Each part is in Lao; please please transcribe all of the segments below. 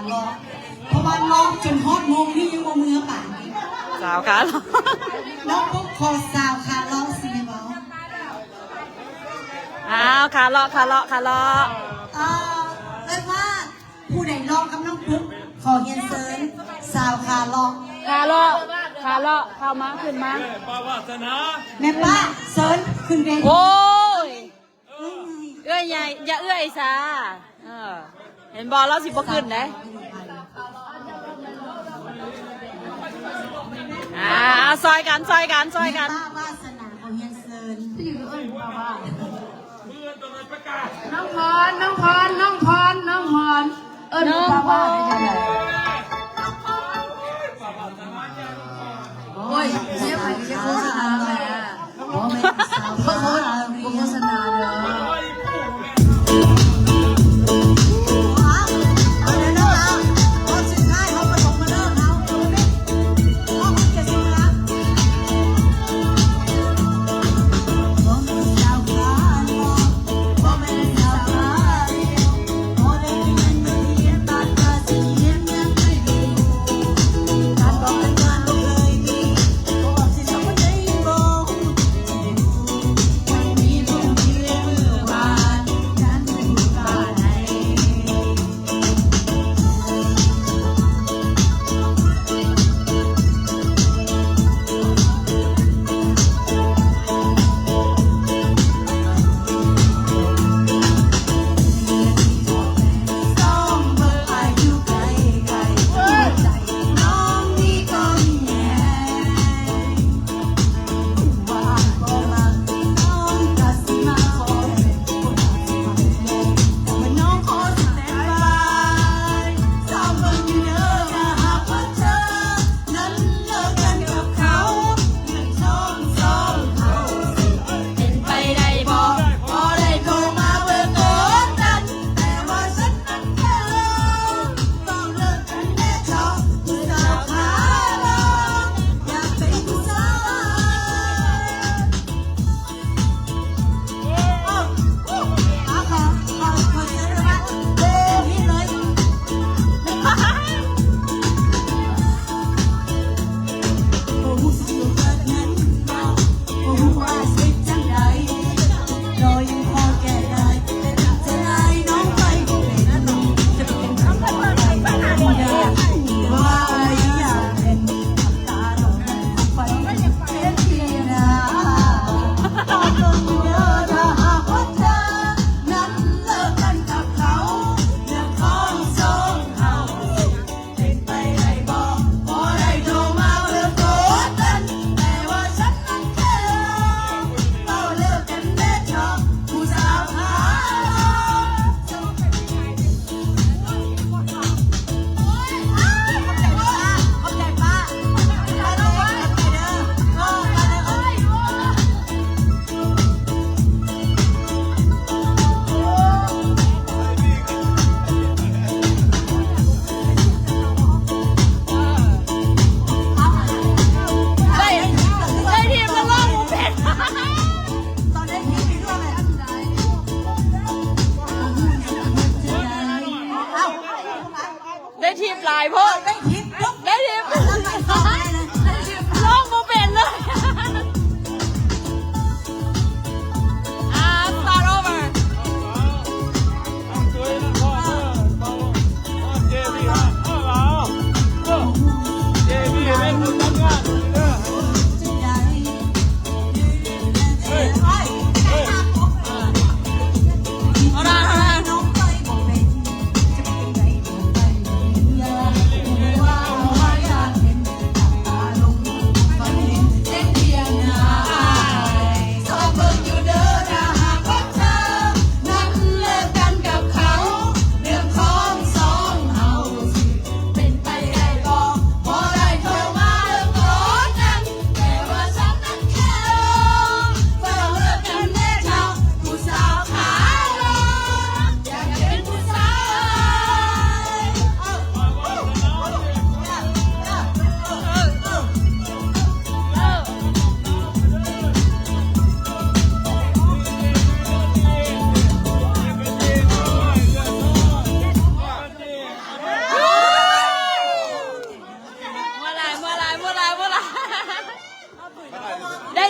ເພາະວ່າລອງຈົນຮອດໂມງນີ້ຍັງບໍ່ເມືອປານນີ້. ສາວຂາເລາະ ນ້ອງປຸກຂໍສາວຂາເລາະຊິແມ່ນບໍ່? ອ້າວ ຂາເລາະ ຂາເລາະ ຂາເລາະ. ເອີ ເອີ້ນວ່າຜູ້ໃດລອງກັບນ້ອງປຸກ ຂໍຮຽນເຊີນສາວຂາເລາະ. ຂາເລາະ ຂາເລາະ ເຂົ້າມາ ຂຶ້ນມາ. ແມ່ປ້າວາສະໜາ ແມ່ປ້າເຊີນຂຶ້ນເວທີ. ໂອ້ຍ ເອື້ອຍໃຫຍ່ ຢ່າເອື້ອຍສາ. ເອີ ເຫັນບໍ່ ລາວຊິບໍ່ຂຶ້ນເດ້. ອ່າ ຊ່ອຍກັນ ຊ່ອຍກັນ ຊ່ອຍກັນ. ແມ່ປ້າວາສະໜາ ຂໍຮຽນເຊີນ. ນ້ອງພອນ ນ້ອງພອນ ນ້ອງພອນ ນ້ອງພອນ ເອີ້ນ ນ້ອງພອນ ປ້າວາດໄດ້ຈັ່ງໃດ? ໂອ້ຍ ເສຍໄປ ເສຍໂຄສະນາແຫຼະ. ບໍ່ແມ່ນສາວ ບໍ່ໂຄສະນາເດີ.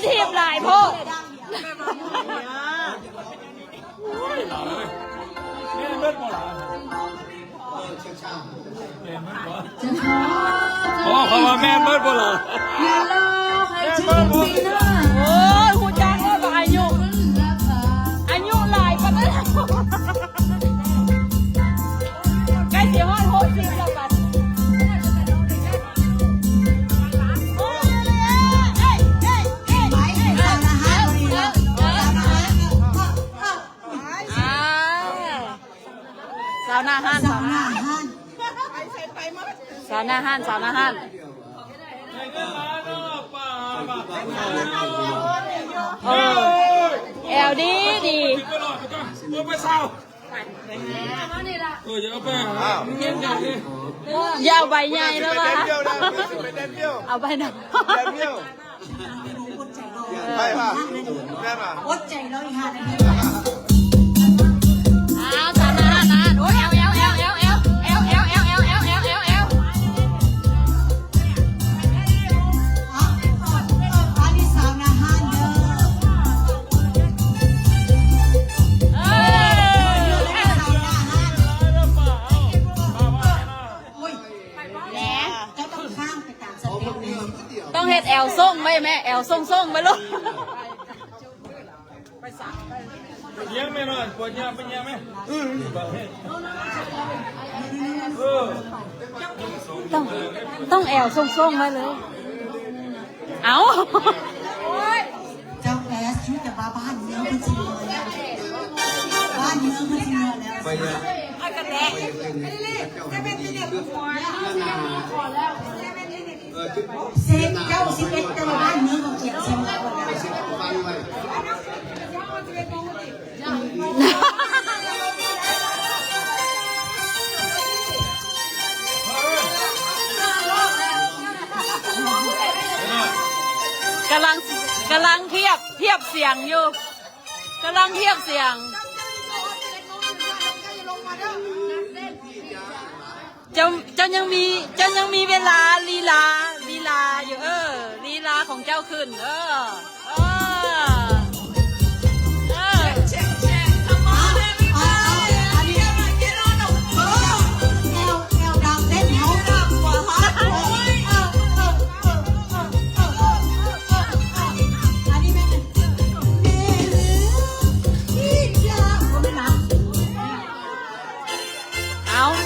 ທີບຫຼາຍໂພດ. ໂອ້ຍ ຫຼາຍເລີຍ ແມ່ນເບິດບໍ່ລະ? ແມ່ນເບິດບໍ່? ອໍ ເຂົາວ່າແມ່ນເບິດບໍ່ລະ? ໂອ້ຍ ຮູ້ຈັກເລີຍວ່າອາຍຸ ອາຍຸຫຼາຍປານໃດ ໃກ້ຊິຮອດຫົກສິບແລ້ວບັດ. ອ່າ ສາວໜ້າຮ້ານ ສາວໜ້າຮ້ານ ສາວໜ້າຮ້ານ ສາວໜ້າຮ້ານ. ເອີ ແອວດີດີ. ເອີ ຢ່າເອົາໄປ ຢ່າເອົາໃບໃຫຍ່ແລ້ວວ່າ ເອົາໃບໜ້ອຍ ໄປວ່າ ແມ່ນວ່າ ອົດໃຈລໍອີກຫ້ານາທີ. ອ້າວ ສາມນານານ ໂອ້ຍ ແອວ ແອວ ແອວ. ອັນນີ້ສາວໜ້າຮ້ານເດີ. ເອີ ສາວໜ້າຮ້ານ. ໂອ້ຍ ແຫຼະ ເຈົ້າຕ້ອງຂ້າມໄປຕາມສະເຕັບແມ່. ຕ້ອງເຮັດແອວສົ່ງໄວ້ແມ່ ແອວສົ່ງໆໄວ້ໂລດ. ຍຽງແມ່ນ້ອຍ ປວດຍາ ໄປຍຽງແມ່. ເອີ ຕ້ອງ ຕ້ອງແອວສົ່ງໆໄວ້ເລີຍ. ເອົ້າ ເຈົ້າແອສ ຢູ່ແຕ່ວ່າບ້ານເມືອງເພິ່ນຊິເມືອແລ້ວ ບ້ານເມືອງເພິ່ນຊິເມືອແລ້ວ. ໄປເລີຍ ໄປເລີຍ ເຊັນເກົ້າສິບເອັດ ແຕ່ວ່າບ້ານເມືອງເຂົາຂຽນເຊັນລາວແລ້ວ. ກຳລັງ ກຳລັງທຽບ ທຽບສຽງຢູ່ ກຳລັງທຽບສຽງ. ເຈົ້າ ເຈົ້າຍັງມີ ເຈົ້າຍັງມີເວລາລີລາ ລີລາຢູ່ ເອີ ລີລາຂອງເຈົ້າຂຶ້ນ ເອີ ເອີ ເອີ. ເອົ້າ ເ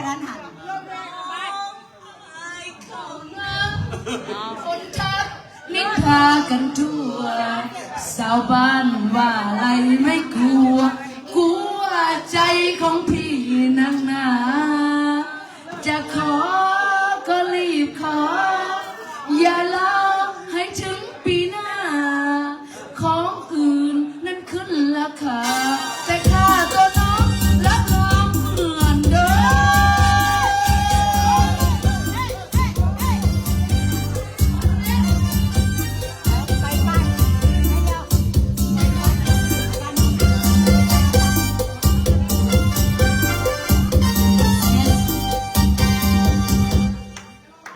ດ້ານຫັ້ນ ຄົນທັກນິນທາກັນທົ່ວ ຊາວບ້ານວ່າໄລ່ໄມ່ກົວ ກົວໃຈຂອງພີ່ນັກໜາ ຈະຂໍກໍລີບຂໍ ຢ່າລໍໃຫ້ເຖິງປີໜ້າ ຂອງອື່ນນັ້ນຂຶ້ນລາຄາ ແຕ່ຄ່າຕົວນ້ອງຮັບຮອງເໝືອນເດີ.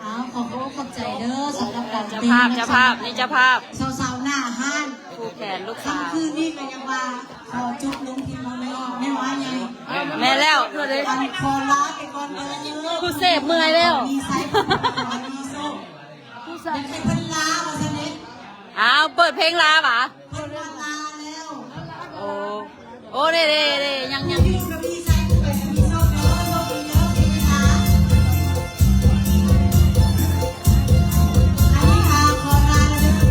ອ້າວ ຂໍຂອບອົກຂອບໃຈເດີ ສຳລັບການເຕັ້ນ ເຈົ້າພາບ ເຈົ້າພາບ ນີ້ເຈົ້າພາບ ສາວໆໜ້າຮ້ານ ຄູ່ແຂນລູກສາວ ຄ່ຳຄືນນີ້ກໍຍັງວ່າຂໍຈົບລົງພຽງເທົ່ານີ້ ແມ່ນວ່າໃຫຍ່ ແມ່ນແລ້ວ ອັນຂໍລາໄປກ່ອນເດີ ຜູ້ເສບເມື່ອຍແລ້ວ ມີໄຊ ມີໂຊກ ຢາກໃຫ້ເພິ່ນລາວ່າຊັ້ນເດ້ ອ້າວ ເປີດເພງລາຫວາ? ເພິ່ນວ່າລາແລ້ວ ໂອ້ ໂອ້ ເດ້ ເດ້ ເດ້ ຍັງ ຍັງ ຢູ່ກໍມີໄຊ ໄປກໍມີໂຊກເດີ ໂຊກດີເດີ ເວລາ ອັນນີ້ ອ່າ ຂໍລາແລ້ວເດີ.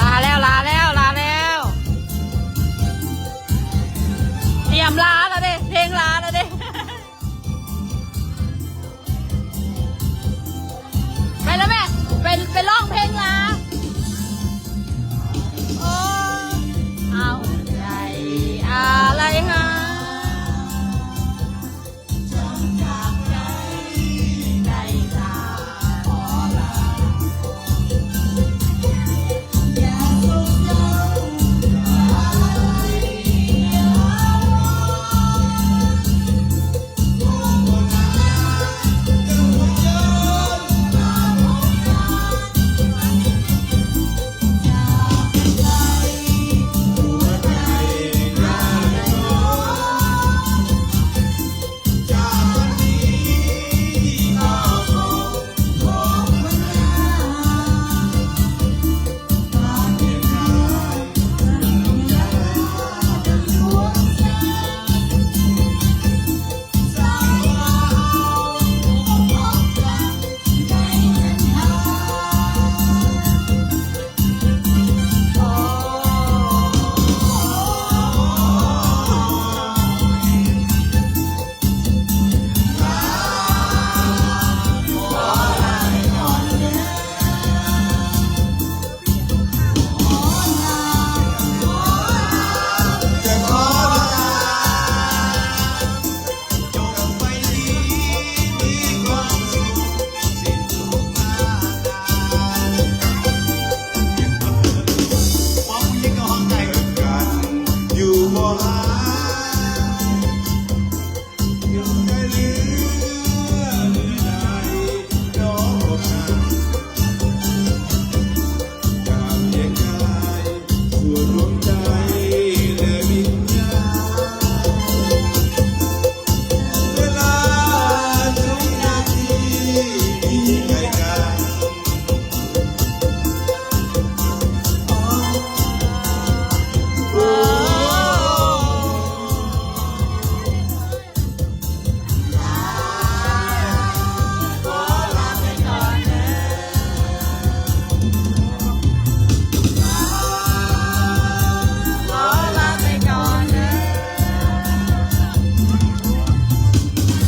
ລາແລ້ວ ລາແລ້ວ ລາແລ້ວ ຕຽມລາແລ້ວເດ້ ເພງລາແລ້ວເດ້ ໄປແລ້ວແມ່ ໄປ ໄປຮ້ອງເພງລາ ໂອ້ ເອົາໃຈອາໄລຫາ.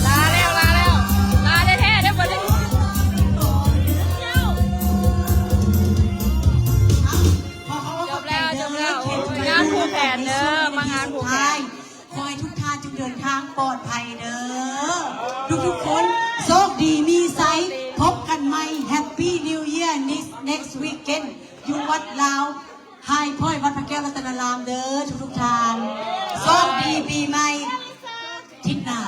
ລາແລ້ວ ລາແລ້ວ ລາແທ້ໆເດີ້ບັດນີ້ ຈົບແລ້ວ ຈົບແລ້ວ ງານຜູກແຂນເດີ້ ມາງານຜູກແຂນ ຂໍໃຫ້ທຸກທ່ານຈົ່ງເດີນທາງປອດໄພເດີ້ ທຸກໆຄົນ ໂຊກດີມີໄຊ ພົບກັນໃໝ່ Happy New Year next weekend ຢູ່ວັດລາວ High Point ວັດພະແກ້ວລັດຕະນາລາມເດີ້ ທຸກໆທ່ານ ໂຊກດີປີໃໝ່ທິດໜ້າ.